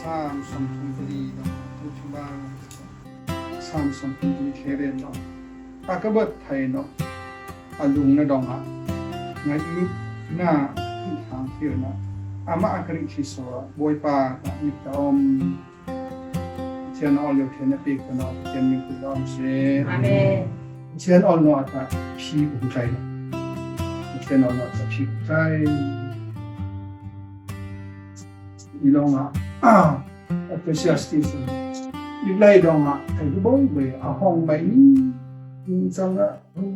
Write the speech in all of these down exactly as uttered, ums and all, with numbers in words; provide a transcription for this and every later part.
Sam somthum pali dong, Sam somthum pali khe ven dong. Akabat thai no, alung na dong a, ngai u na, thang thir na, ama akari si so, Boipa ka mit ka om. Pathian ol leo thei na pi ka no, Pathian min ku dong se. Amen. Pathian ol no ata phi ku tai. Pathian ol no ata phi ku tai. Ilong a, ah, Ecclesiastes. Iglai dong a, thai boi boi, ahong bai ni. Ni chang a, ni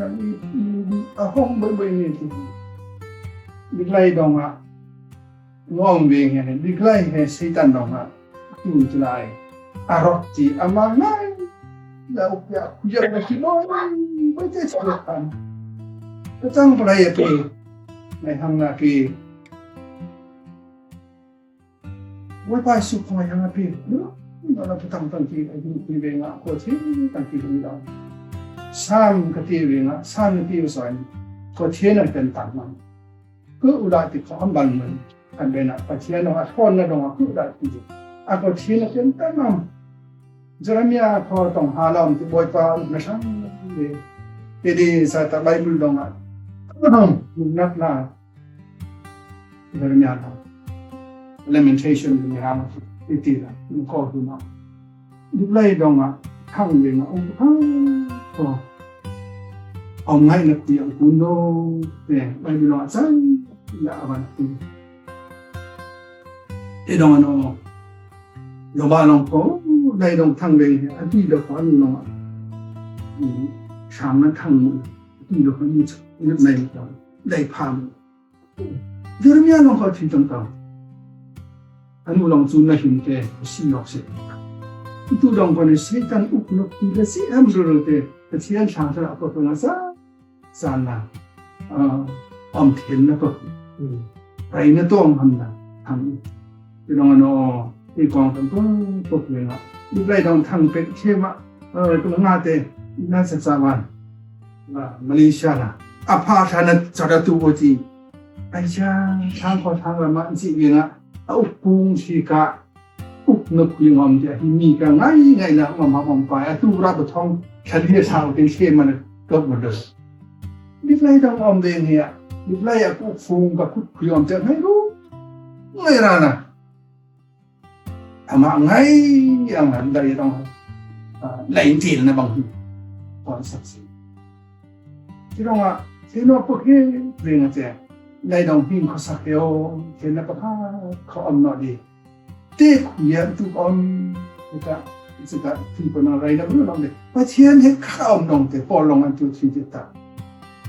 na ni, ni, ahong boi boi ni ti. Iglai dong a, ngom ve nge, iglai he Satan dong a, tu tu lai. Arot ti, ama ngai. La u ya, ku ya na ki boi, boi te sa kan. Ka chang pala ya pe. Ngai hang na pe. Wai pai su kong yang api. No, no, no, tang tang ki, ki, ki ve nga, ko thi, tang ki ve nga. Sam ka ti ve nga, sam ka ti ve sa ni. Ko thi na ken tang na. Ko u la ti ko am ban man. Kan ve na, Pathian no a thon na dong a ko u la ti. A ko thi na ken tang na. Jeremiah ko tong ha lam ti Boipa na sang ni. Ti di sa ta Bible dong a. Nak na. Jeremiah la. Lamentation ni ha iti la, ni ko tu na. Iglai dong a, thang ve nga, um, thang. Ko. Om ngai na ti ang ku no. Te, bai bi long a chang. Ya avan ti. E dong ano. Lo ba long ko, lai dong thang ve, a ti lo ko anu long a. Sang na thang mu. Ti lo ko ni, ni nai ko. Lai pha mu. Jeremiah long ko thi tang tang. Anu long chu na hin te, si yok se. Tu long ko ni Satan up nok ti la si am ro ro te, Pathian thang sa ko to na sa, sa na. Ah, om then na ko. Rai na tong ham na, ham. Ti long ano, ti kong tang ko, ko le na. Iglai dong thang pe che ma, eh, tu nga te, na sa sa man. Ah, Malaysia la. Apa sana cara tu ko ti. Ai cha, thang ko thang la ma si ve nga, a u kung si ka, u na kui ngom ti, hi mi ka ngai ngai na ngom ha ngom pa, a tu ra ba thong, khan hi sa u tin se man, ka ba do. Iglai dong om ve nge a, iglai a ku fung ka kut kui om ti, ngai ru, ngai ra na. Ama ngai, ama lai dong, ah, lai til na bang hi. Kon sak si. Ti dong a, ti no po ke, ring a te. Lai dong hin ko sak yo, ti na pa ha, ko om no di. Te khu ya tu om, ta, ta, ti pa na rai na bu no de. Pathian he ka om dong te, po long an tu ti ta.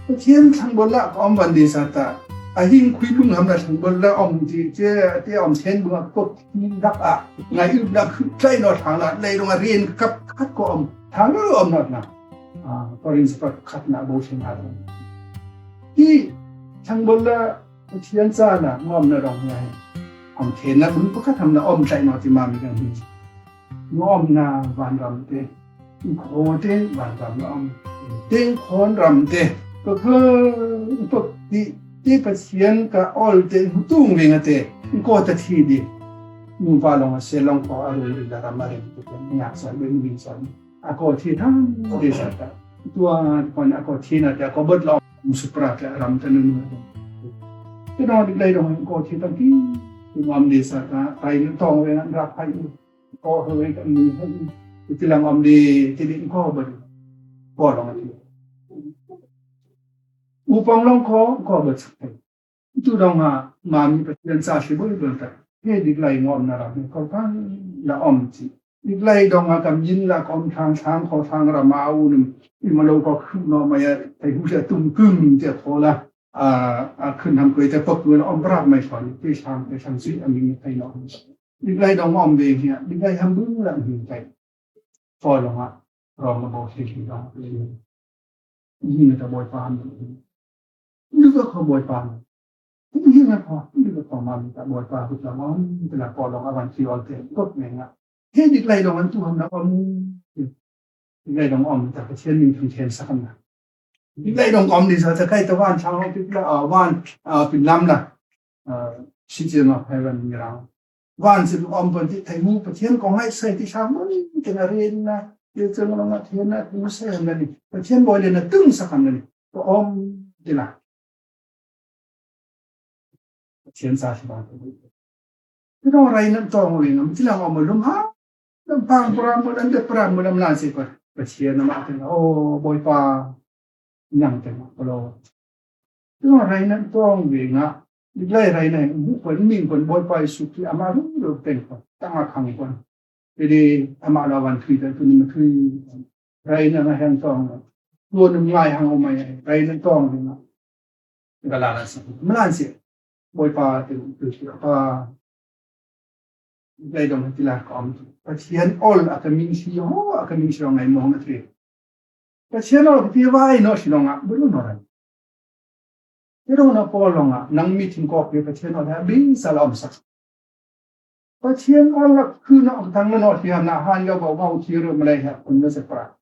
Pathian thang bol la ka om van di sa ta. A hing khui lung ham la thang bol la om ti, ti, ti om then bu ko dak a. Ngai u dak khu tlai no thang la, lai dong a rien kap khat ko om. Thang lo om not na. Ah, Korin sa pa khat na bo sin ha. Ti thang bol la Pathian cha na ngom na dong na. Om then na bu pa khat ham na om tlai no ti ma mi dang hi. Ngom na van ram te. Kho te van ram na om. Teng khon ram te. Ko kho, ko ti, ti Pathian ka ol te, tung ve nga te. Ko ta thi di. Nu pa long a se long ko a ru ri da ram a ri tu ko nya sa be ni sa. A ko thi thang de sa ta. Tua ko na ko thi na te ko bot long supra te ram te nu nu. Ti dong di lai dong ko thi ta ki. Tu ngom de sa ta. Tai nu tong ve nga ra phai. Ko ho ve ka mi hai. Ti lang om di, ti di ko ba. Ko long ti. U pang long ko, ko ba. Tu dong ha, ma mi Pathian cha si boi boi ta. He di lai ngom na ra, ko pang la om ti. Di lai dong ha kam yin la kom thang thang ko thang ra ma u nim. I ma lo ko khu no ma ya, tai hu sa tum kum ti ko la. A, a khun ham ko te pok ko la om ra mai ko ni. Ti sang, ti sang si a mi ni tai no. Iglai dong om ve hia, iglai ham bung la hing kai. Ko long a, rom ma bo si si dong. Ni na ta Boipa ham. Ni ka ko Boipa. Ni na ko, ni ka ko ma ni ta Boipa ku ta ma, ni la ko long a van si ol te, ko me nga. He iglai dong an tu ham na om. Iglai dong om ta ka chen ni thang chen sa kam na. Iglai dong om ni sa ta kai ta van chang long ti la, a, van, a, pin lam la. A, si chen ma phai van ni rang. Van si lu om pon ti thei mu Pathian ko ngai sai ti sa mun ti na rin na. Ti chang na Pathian na tu sai ham na ni. Pathian boi le na tung sa ham na ni. Ko om ti na. Pathian sa si ba. Ti dong rai na tong wi ngam ti la ngam lum ha. Lam pang pura mu lam de pura mu lam lan si ko. Pathian na ma ti na. O boi pa. Nang te ma ko lo. Tua raina tong ve nga, lai raina mu kon ming kon boi pa Jesu ki ama ru ru teng kon, tanga khang kon. Jadi ama la van thui ta tu ni ma thui. Raina na hang tong. Tua ni ngai hang o mai, raina tong ve nga. Gala la si, malan si. Boi pa te tu si pa. Lai dong ti la kom. Pathian ol a ka ming si ho, a ka ming si ho ngai mo hong a tri. Pathian ol kiti vai no si nonga, bulu no ran. Ti dong na Paul longa, nang mi thim ko ke Pathian ol ha bin sa la om sak. Pathian ol la khu no tang no si ham na han yo ba ba u ti ro malai ha kun no se pra.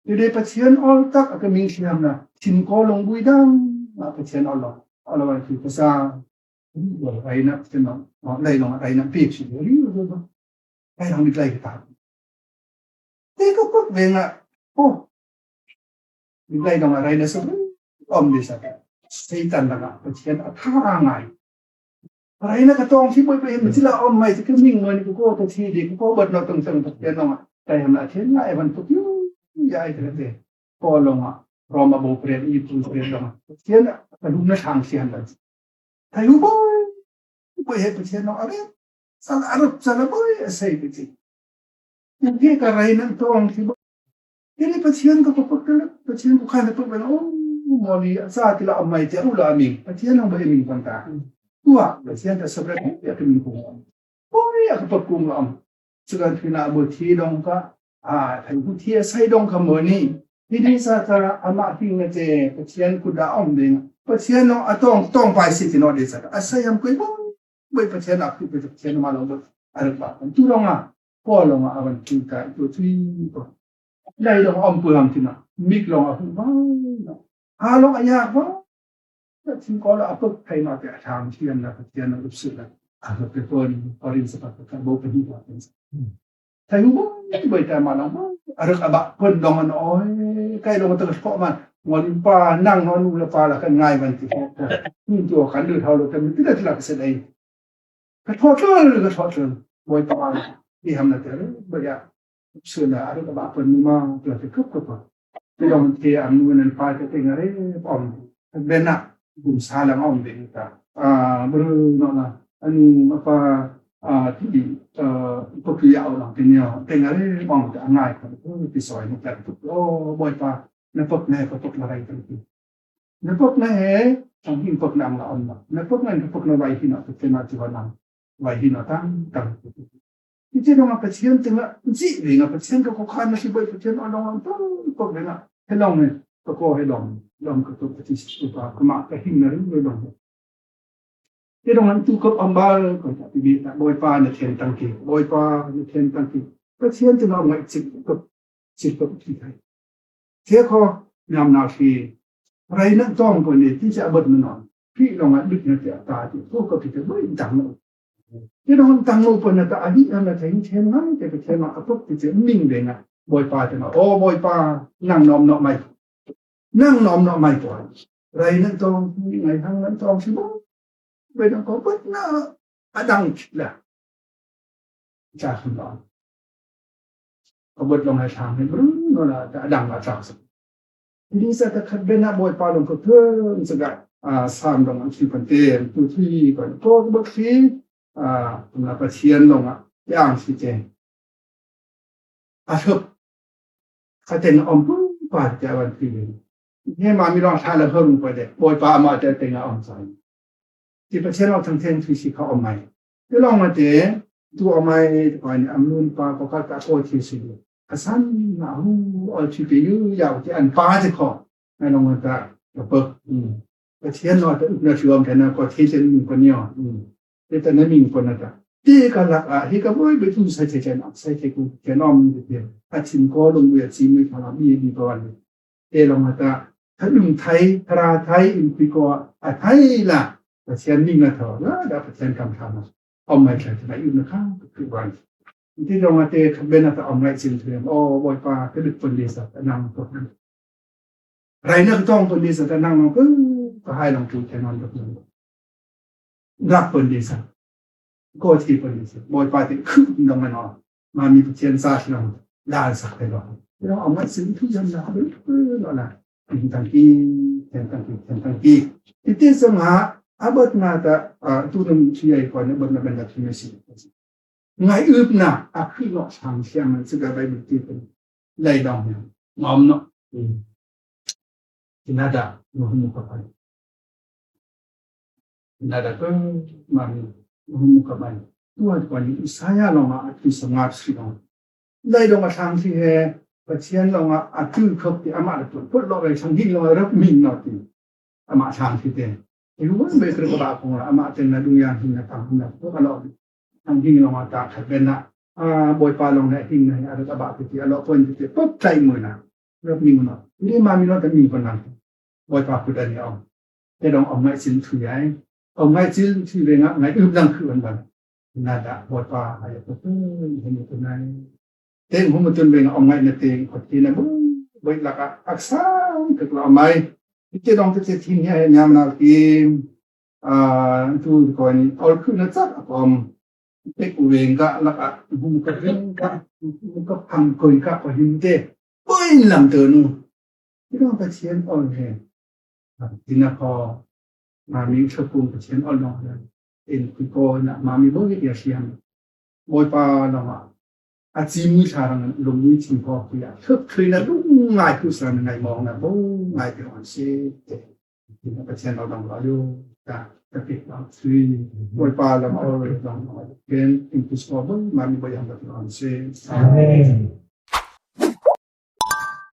Ti de Pathian ol tak a ka ming si ham na, thim ko long bui dang, a Pathian ol long. Ol wa ti ko sa. Raina, ti no, lai long raina pi si. Ri ro ro. Lai long ni lai ta. Te ko ko ve nga. O. Lai dong a raina sa. Om di sa. Satan dang a. Pathian a tha ra ngai. Raina ka tong si boi boi mi sila om mai ti ka ming mo ni ko ko ta thi di ko ko bat no tong tong Pathian dong a. Tai ham na Pathian ngai van ko yu. Ya ai te te. Ko long a. Roma bo pre i pu pre dong a. Pathian a ka lum na thang si han la. Thai u boi. Boi he Pathian dong a re. Sal arup sal boi a sai ti. Nge ka raina tong si ba. Kini Pathian ka papa kala, Pathian ko khana papa na, o, moli, sa ti la amai ti, u la ming, Pathian ang ba ming pang ta. Tua, Pathian ta sabra ya ka ming ko. Oi, ya ka papa ko am. Sugan thina bo thi dong ka, a, thai bu thi sai dong ka moni. Hini sa ta ama hing na te, Pathian ku da om ding. Pathian no atong, tong pai si ti no de sa. Asai am koi bo. Boi Pathian a khu Pathian ma long boi. Aruk ba. Tu long a. Ko long a avan tu ka tu tui ko. Lai long om pu ham tina. Mik long a hu ba. Ha long a ya ba. Tin ko la apuk thai na te thang thian na Pathian na upsu la. A pe ko ni ko rin sa pa ka bo pe ni ba. Thai hu boi boi ta ma lang boi. Aruk aba pon dong an oi. Kai dong ta ko man. Ngon pa nang non u la pa la kan ngai van ti ko. Ni tu kan du thau lo kan ti la ti la ka se dai. Ka tho tlo ka tho tlo. Boi pa ma. Ti ham na te boi ya. Su na aruk aba pon ma tu te kup kup. Ti dong ti am nu nan pa te te ngare om. Bena. Gum sa lang om be ta. A bru no la. Anu apa a ti a ko ki ya o lang ti nyo. Te ngare om ta ngai ko ti soi no ka tu. O boi pa. Na pok na ko pok la rai tu. Na pok na he, ang hin pok na ang la om na. Na pok na, na pok na vai hin na, pok na ti va na. Vai hin na tang, tang. Iti no nga Pathian ti nga, ji ve nga Pathian ka ko khan na si bai Pathian a long ang tang, pok ve nga. He long ne, ka ko he long, long ka to Pathian si tu pa, ka ma ka hin na ring ve long. Ti dong an tu kop ambal, ko ta ti bi ta, boi pa na then tang ki, boi pa na then tang ki. Pathian ti na ngai chik kop, chik kop ki thai. Te ko, nam na ki. Rai na tong ko ni, ti cha bot na non. Pi dong an bit na ti ta ti, ko ko ti te boi tang no. Ti dong tang no ko na ta, a di na na thai then ngai, te Pathian ma a pok ti te ming de na. Boi pa te na, o boi pa, nang nom no mai. Nang nom no mai ko. Rai na tong, ngai hang na tong si bo. Bai dang ko bot na adang la. Cha khun lo. Ko bot long hai sang hai bru no la ta adang la cha sa. Ni sa ta khat bena boi pa long ko thun sa ga. A sam long an si pan te tu thi ko ko bot si. A na Pathian long a yang si te. A thup. Ka teng a om pu pa te a van pi. He ma mi long sa la hung pa de. Boi pa ma te teng a om sa. Ti Pathian long thang theng thu si kha om mai. Ti long ma te tu om mai ko ni am nun pa ko ka ta ko thi si. Ka san na hu ol thi pe yu ya ti an pa te ko. Ngai long ta ka pek. Pathian no ta up na thiam thei na ko thi chen min ko nio. Te ta na min ko na ta. Te ka lak a hi ka boi be tu sai che chen sai che ku chen om de te. A thin ko lung we chi mi ka la bi bi ko an. Te long ta. Tha lung thai, thara thai, in pi ko a thai la. Pathian ning na tho la, da Pathian kam tham. Om mai thei thei na iu na kha, tu ban. Ti dong ate kha bena ta om ngai sin thei. O, Bawipa, ka lut pon di sa, ta nang pon. Rai na ka tong pon di sa, ta nang nong, ka hai long tu thei non dok nong. Rak pon di sa. Ko thi pon di sa. Bawipa ti khu dong ma no. Mami Pathian sa long. Dan sa thei long. Ti dong om ngai sin thu jam na, lo na. Theng tang ki, theng tang ki, theng tang ki. Iti sanga, abat na ta, ah, tu nung chi ai ko ne, abat na ben da tu ne si. Ngai up na, a khu no sang siam man, sika Bible ti pen. Lai dong ne. Ngom no. Hmm. Ina da, no hum ka pai. Ina da ko, mami, no hum ka pai. Tu ai ko ni, Isaiah long a, tu sa ngat si long. Lai dong a sang si he, Pathian long a, a tu khop ti ama da tu, put lo lai sang hing long a rap min no ti. Ama sang si te. Iu won be kre ka ba kong la, ama te na dung yang hin na tang hin na, put a lo. Sang hing long a ta khat ben na. A, Bawipa long na hing na, a da ba ti, a lo pon ti, put tai mu na. Rap min no. Ni mami no ta min pon na. Bawipa khut a ni om. Te dong om ngai sin thu yai. Om ngai sin thu ve nga ngai up lang khu an ban. Na da Bawipa ai ko tu, hin tu nai. Te hum tun ve nga om ngai na te ko ti na bu. Boi la ka aksang ke la mai. Te dong te te thin ya nyam na ki. A, tu ko ni ol khu na chat a om. Te ku ve nga la ka hum ka ve nga, hum ka phang ko ka ko hin te. Boi lam tu nu. Ti dong Pathian ol he. Tina ko, mami thapung Pathian ol dong le. In kui ko na mami bo ye siam. Bawipa long a. A chi mui tha rang long mui chi ko kui a. Thap thui na lung ngai ku sa ngai mong na bo ngai pe on se. Tina Pathian ol dong lo yo. Ta, ta pi ta sui. Bawipa long ol dong lo. Ken in kus ko bo mami bo yang pe on se. Amen.